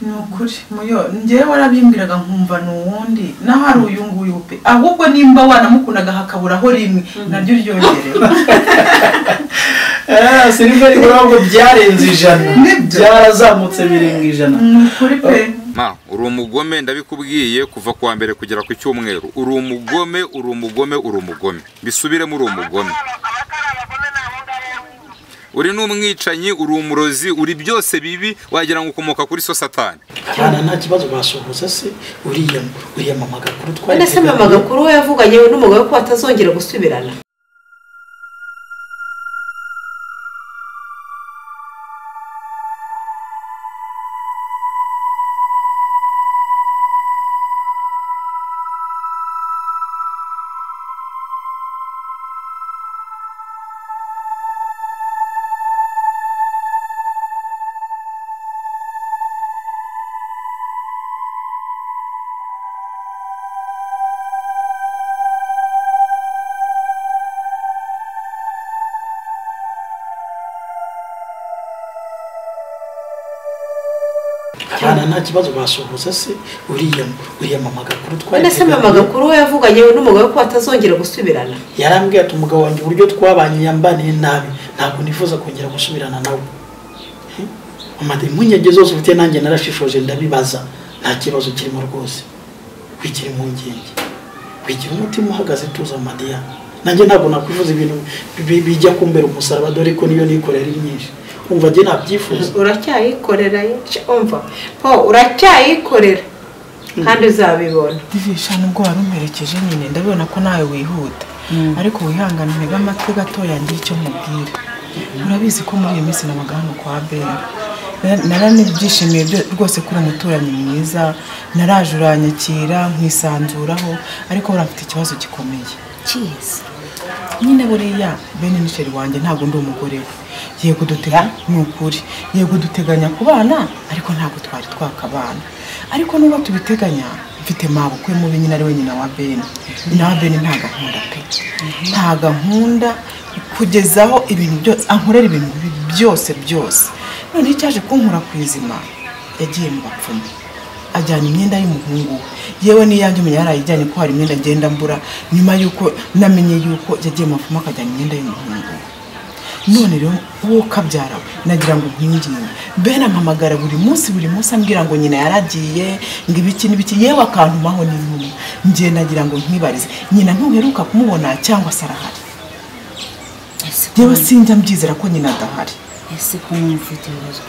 Ni ukuri muyo njyewe warabimbwiraga nkumva n'uwundi naho ari uyu nguyu pe, ahubwo nimba wanamukundaga hakaburaho rimwe naryo ryongerewe. Silver urabwo byarenze 100, byarazamutse birenga 100. Ni ukuri pe. Ma, uri umugome ndabikubwiye kuva kuwa mbere kugera ku cyumweru. Uri umugome, uri umugome, uri umugome. Bisubiremo, uri umugome. Uri n'umwicanyi, uri umurozi, uri byose bibi, wagira ngo ukomoka kuri so Satani. Abana nta kibazo basohoza se uriya mama gakuru twari. None se mama gakuru we yavuganye n'umugabo ko atazongera gusubirana? Abana nta kibazo basohoza se uriya mama gakuru twari. None se mama gakuru we yavuganye n'umugabo ko atazongera gusubirana? Yarambwiye ati umugabo wanjye uburyo twabanye yambaniye nabi, ntabwo nifuza kongera gusubirana nawe. Mama, impungenge zose ufite nanjye narashishoje ndabibaza, nta kibazo kirimo rwose. Wigira impungenge, wigira umutima uhagaze, tuza Madiya. Nanjye ntabwo nakwifuza ibintu bijya kumbera umusaraba, dore ko niyo nikorera ari myinshi. Umva njye nabyifuza. Uracyayikorera, umva po, uracyayikorera kandi uzabibona. Divisha nubwo warumperekeje nyine ndabibona ko nawe wihuta, ariko wihangane ntega amatwi gatoya ngira icyo mubwira. Urabizi ko muri iyi minsi nabaga hano kwa Bera, naranibyishimiye rwose kuri umuturanyi mwiza, naraje uranyakira nkisanzuraho, ariko urafite ikibazo gikomeye. Cyiza nyine buriya Bene ni sheri wanjye, ntabwo ndi umugore we. Yego dutega ni ukuri, yego duteganya kubana, ariko ntabwo twari twakabana. Ariko nuba tubiteganya mfite mabukwe mubi nyina ari we nyina wa Bene. Nyina wa Bene ntago nkunda pe, ntago nkunda kugezaho ibintu byose ankorera, ibintu byose byose. None icyaje kunkura ku izima, yagiye mu bapfumu ajyana imyenda y'umuhungu yewe n'iyanjye umenya yarayijyanye, ko hari imyenda ngenda mbura nyuma yuko namenye yuko yagiye mu bapfumu akajyana imyenda y'umuhungu. None rero uwo kabyara nagira ngo nkwinginge, Bene ampamagara buri munsi buri munsi ambwira ngo nyina yaragiye ngo ibiki n'ibiki, yewe akantumaho n'intumwa. Njye nagira ngo nkwibarize, nyina ntuheruka kumubona cyangwa se arahari? Yewe sinjya mbyizera ko nyina adahari. Ese ko mufite ibibazo?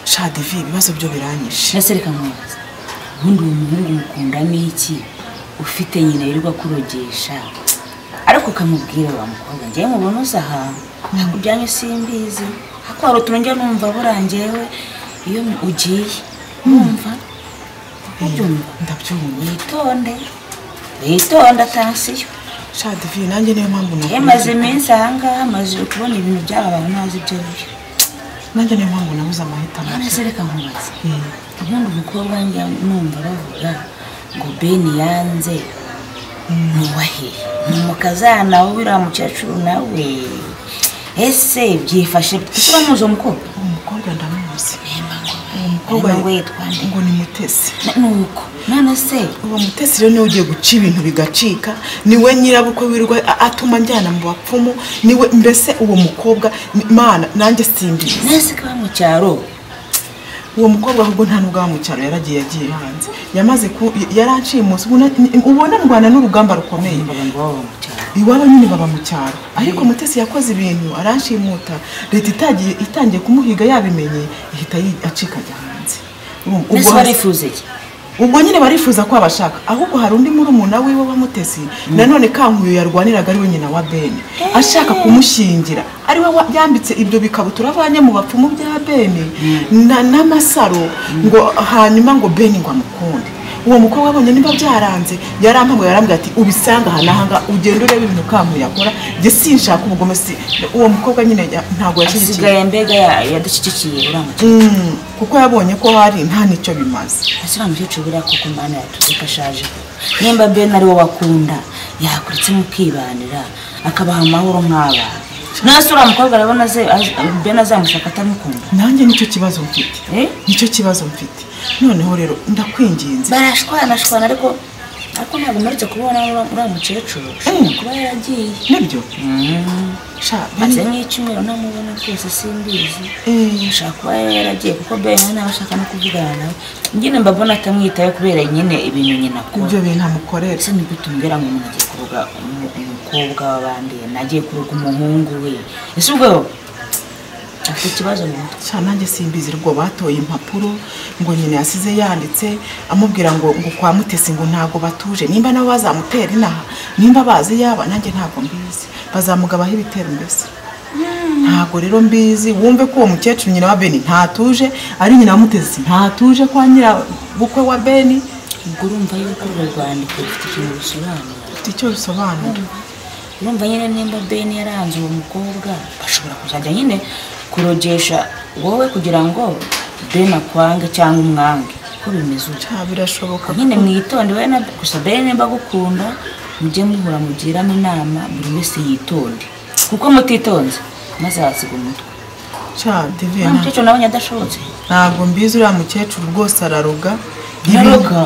Sha Divi, ibibazo byo biranyishe. Ese reka nkubaze, ubundi uwo muhungu mukundamo iki ufite nyina yirirwa kurogesha, ariko ukamubwira wa mukobwa njyewe mubona uza aha ntabwo ibyanyu simbizi, ariko hari utuntu njya numva burangewe iyo ugiye numva ubyumva. Ndabyumva. Witonde, witonde atansiyo. Sha Divi, nanjye niyo mpamvu nakuye. Maze iminsi aha ngaha maze kubona ibintu by'aba bantu ntazi ibyo ari byo. Nanjye niyo mpamvu nabuze amahitamo. None se reka nkubaze, ubundi umukobwa njya numva bavuga ngo Bene yanze nuwahe umukazana w'uriya mukecuru nawe, ese byifashe uramuzi umukobwa? Umukobwa ndamuzi. Umukobwa witwa nde? Ngo ni Mutesi. Nuko none se uwo Mutesi rero niwe ugiye guca ibintu bigacika, niwe nyirabukwe wirirwa atuma njyana mu bapfumu, niwe mbese uwo mukobwa Mana nanjye simbizi. Nese kaba mu cyaro uwo mukobwa ahubwo nta nubwo mu cyaro yaragiye, yagiye hanze, yamaze ku yaranciye umunsi ubona ndwana n'urugamba rukomeye. Iwabo nyine baba mu cyaro, ariko Mutesi yakoze ibintu aranshimuta, leta itangiye kumuhiga yabimenye ihita acika ajya hanze. Ubwo barifuza iki? Ubwo nyine barifuza ko abashaka, ahubwo hari undi murumuna wiwe wa Mutesi nanone Kankuyo yarwaniraga ari we nyina wa Bene, ashaka kumushyingira, ari we yambitse ibyo bikabutura avanye mu bapfumu bya Bene n'amasaro ngo hanyuma ngo Bene ngo amukunde. Uwo mukobwa abonye niba byaranze yarampamwe yarambwira ati ubisanga aha n'aha ugenda urebe ibintu Kankuyo yakora, njye sinshaka ubugome. Si uwo mukobwa nyine ntabwo yashyigikiye, asigaye mbega yadushyigikiye uriya mukecuru, kuko yabonye ko hari nta nicyo bimaze. Ese uriya mukecuru buriya koko Mana yatuze ko ashaje, nimba Bene ari we wakunda yakuritse mukibanira akabaha amahoro nk'abana. Nase uriya mukobwa arabona Bene azamushaka atamukunda? Nanjye nicyo kibazo mfite, nicyo kibazo mfite. Noneho rero ndakwinginze barashwana shwana ariko ntabwo mperutse kubona uriya mukecuru kuba yaragiye nibyo sha maze nk'icyumweru ntamubona rwose simbizi ashaka kuba yaragiye kuko Ben nawe ashaka no kuvugana nawe nyine mbabona atamwitaye kubera nyine ibintu nyina akora ibyo bintu amukorera ese ni gute umbwira ngo umuntu agiye kuroga umukobwa w'abandi nagiye kuroga umuhungu we ese ubwo afite ikibazo mu mutwe sha nanjye simbizi rwo batoye impapuro ngo nyine yasize yanditse amubwira ngo kwa Mutesi ngo ntago batuje nimba nabo bazamutera inaha nimba bazi yaba nanjye ntago mbizi bazamugabaho ibitero mbese ntago rero mbizi wumve ko uwo mukecuru nyina wa Beni ntatuje ari nyina wa Mutesi ntatuje kwa nyira bukwe wa Beni ubwo urumva yuko urwo rwandiko rufite ikintu rusobanura rufite icyo rusobanura urumva nyine nimba Beni yaranze uwo mukobwa bashobora kuzajya nyine kurogesha wowe kugira ngo Ben akwange cyangwa umwange ko bimeze utyo birashoboka nyine mwitonde we na gusa Ben nimba agukunda mujye muhura mugirane inama buri wese yitonde kuko mutitonze maze hasiga umutwe sha Divina mukecuru nawe adashobotse ntabwo mbizi uriya mukecuru rwose araroga araroga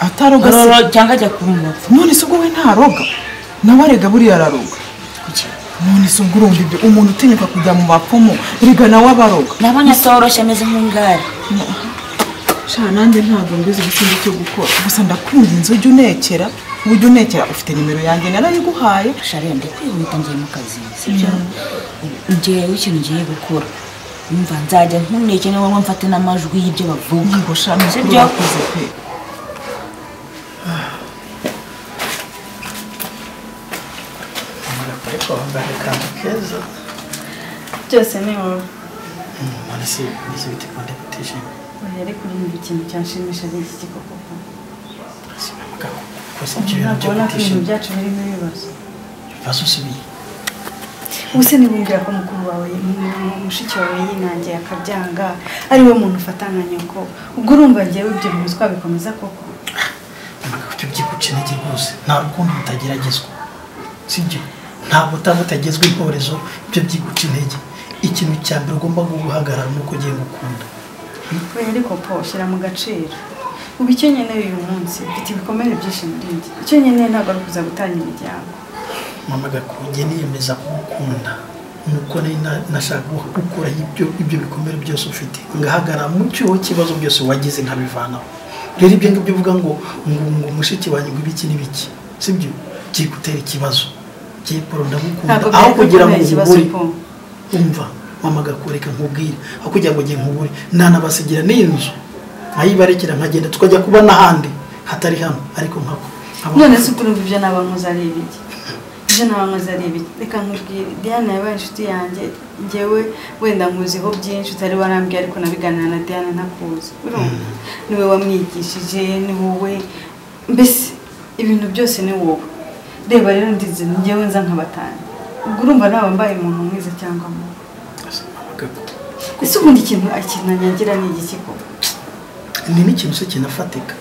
ataroga cyangwa ajya kumupfa none se ubwo we ntaroga nawe arega buriya araroga none se ubwo urumva ibyo umuntu utinyuka kujya mu bapfumu rega nawe abaroga nabonye atoroshye ameze nk'ingare sha nanjye ntabwo mbizi gusinda icyo gukora gusa ndakwinginze ujye unekera ujye unekera ufite nimero yanjye narayiguhaye shariya ndakwihuta ngiye mu kazi sibyo ngewe ikintu ngiye gukora umva nzajya nkuneke niba mfate n'amajwi y'ibyo bavuga yego sha ni ukuri urakoze pe ariko wambaye akantu keza byose ni wowe none se mbese bite ko ndagutishimye oya ariko urumva ikintu cyanshimisha ari iki koko ko si ibyo bintu byo ntabwo ibintu kutishima byacu birimo ibibazo ibibazo usubiye ubuse nibumbwira ko mukuru wawe mushiki wawe yinangiye akabyanga ari we muntu ufata nka nyoko ubwo urumva ngewe ibyo bintu twabikomeza koko icyo byikuca intege rwose nta rukundo rutageragezwa sibyo ntabwo utaba utagezwa intorezo ibyo byiguca intege ikintu cya mbere ugomba guhagarara ni uko ugiye gukunda oya ariko po shyira mu gaciro ubu icyo nkeneye uyu munsi mfite ibikomere byinshi muri njye icyo nkeneye ntabwo ari ukuza gutanya imiryango mama gakunge niyemeza kugukunda nuko nashaka gukuraho ibyo bikomere byose ufite ngahagarara mu cyuho cy'ibibazo byose wagize nkabivanaho rero ibyo ngibyo uvuga ngo ngo mushiki wanjye ngo ibiki n'ibiki sibyo byigutera ikibazo Paul ndagukunda aho kugira ngo nkubure umva mama gakureka nkubwire aho kugira ngo ngiye nkubure nanabasigira n'inzu nkayibarekera nkagenda tukajya kuba n'ahandi hatari hano ariko nkako none se ukurumva ibyo naba nkoze ari ibiki ibyo naba nkoze ari ibiki reka nkubwire Diana yabaye inshuti yanjye njyewe wenda nkuziho byinshi utari warambwiye ariko nabiganira na Diana ntakuzi urumva niwe wamwigishije ni wowe mbese ibintu byose ni wowe reba rero ndize njyewe nza nkabatanga ubwo urumva naba mbaye umuntu mwiza cyangwa mubi ese ubundi ikintu akinanyagira ni igiki koko ni n'ikintu se kinafatika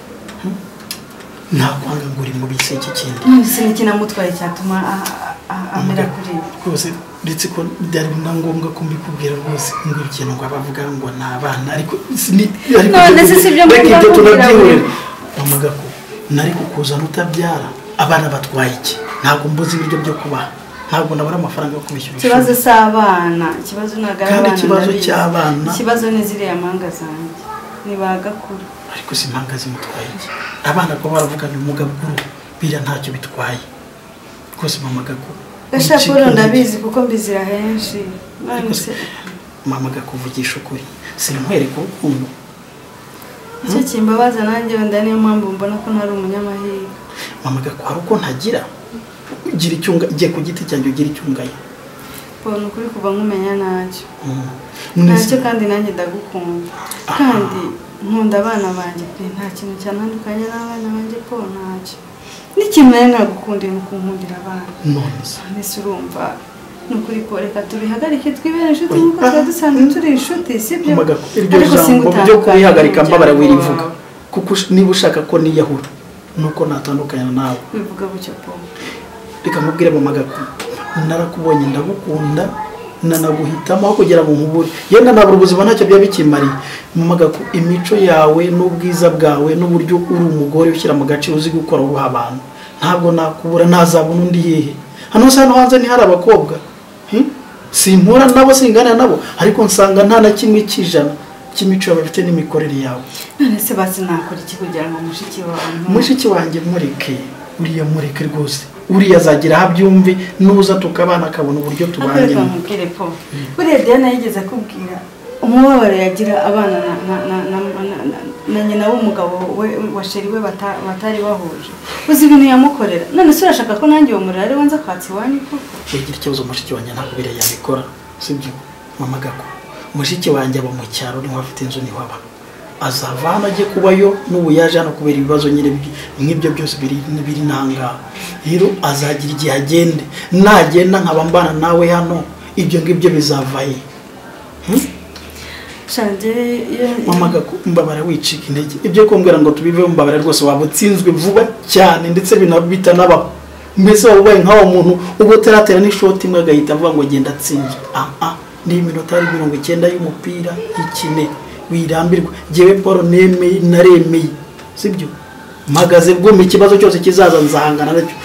nta kwanga ngo uri mubi se iki kindi none se n'ikinamutwaye cyatuma amera kuri rwose uretse ko byari na ngombwa ko mbikubwira rwose ngo ikintu ngo abavuga ngo ni abana ariko none se si ibyo ngomba kubwira mama gako nari kukuzana utabyara abana batwaye iki ntabwo mbuze ibiryo byo kubaha ntabwo nabura amafaranga yo kubishyura ikibazo si abana ikibazo ntabwo ari abana ikibazo cy'abana ikibazo ni ziriya mpanga zanjye ni ba gakuru ariko si impanga zimutwaye iki abana kuba baravugana ubumuga bw'uruhu biriya ntacyo bitwaye rwose mama gakuru gashapuro ndabizi kuko mbizira henshi mama gakuvugisha ukuri sinkwereka urukundo icyo kimbabaza nanjye wenda niyo mpamvu mbona ko ntari umunyamahirwe mama gakwara uko ntagira ugira icyunga igiye ku giti cyanjye ugira icyungaye mbona ukuri kuva nkumenya ntacyo ntacyo kandi nanjye ndagukunda kandi nkunda abana banjye pe nta kintu cyantandukanya n'abana banjye po ntacyo n'ikintu nari nagukundiye ni ukunkundira abana none se urumva ni ukuri ko reka tubihagarike twibere inshuti nk'uko twari dusanzwe turi inshuti sibyo iryo jambo byo kubihagarika mbabara wirivuga kuko niba ushaka ko niyahura nuko natandukana nawe bivuga gutyo po reka nkubwire mama gako narakubonye ndagukunda Nanaguhitamo aho kugira ngo nkubure. Yenda nabura ubuzima ntacyo byaba bikimariye. Mama Gaku, imico yawe n'ubwiza bwawe n'uburyo uri umugore ushyira mu gaciro uzi gukora uha abantu. Ntabwo nakubura, ntazabona undi hehe. Hano se hano hanze ntihari abakobwa. Simpura nabo, singana nabo, ariko nsanga nta na kimwe cy'ijana cy'imico yawe bafite n'imikorere yawe. None se basi nakora iki kugira ngo mushiki wawe? Mushiki wanjye mureke, uriya mureke rwose. Uriya azagira aho abyumve, nuza tukabana akabona uburyo tubanyemo. Nkubwire po, buriya Diana yigeze akubwira umubabaro yagira abana na nyina w'umugabo we wa sheri we batari bahuje. Uzi ibintu yamukorera. None se urashaka ko nanjye uwo muriro ari we nza kwatsa iwanyu koko? Wigira ikibazo, mushiki wanjye ntabwo biriya yabikora, sibyo? Mama Gaku, mushiki wanjye aba mu cyaro, niho afite inzu, niho aba. Azava hano ajye kubayo, n'ubu yaje hano kubera ibibazo nyine nk'ibyo byose biri nangaha. Rero azagira igihe agende, nagenda nkaba mbana nawe hano, ibyo ngibyo bizava he? Mama Gaku, mbabara wicika intege. Ibyo kumbwira ngo tubiveho, mbabara rwose waba utsinzwe vuba cyane, ndetse bitanabaho. Mbese waba ubaye nk'awo muntu ubwo utaratera n'ishoti imwe agahita avuga ngo genda atsinzwe. Ni iminota 90 y'umupira ikine, wirambirwa. Jyewe Paul nemeye, naremeye, sibyo? Mpagaze bwumva ikibazo cyose kizaza nzahangana nacyo.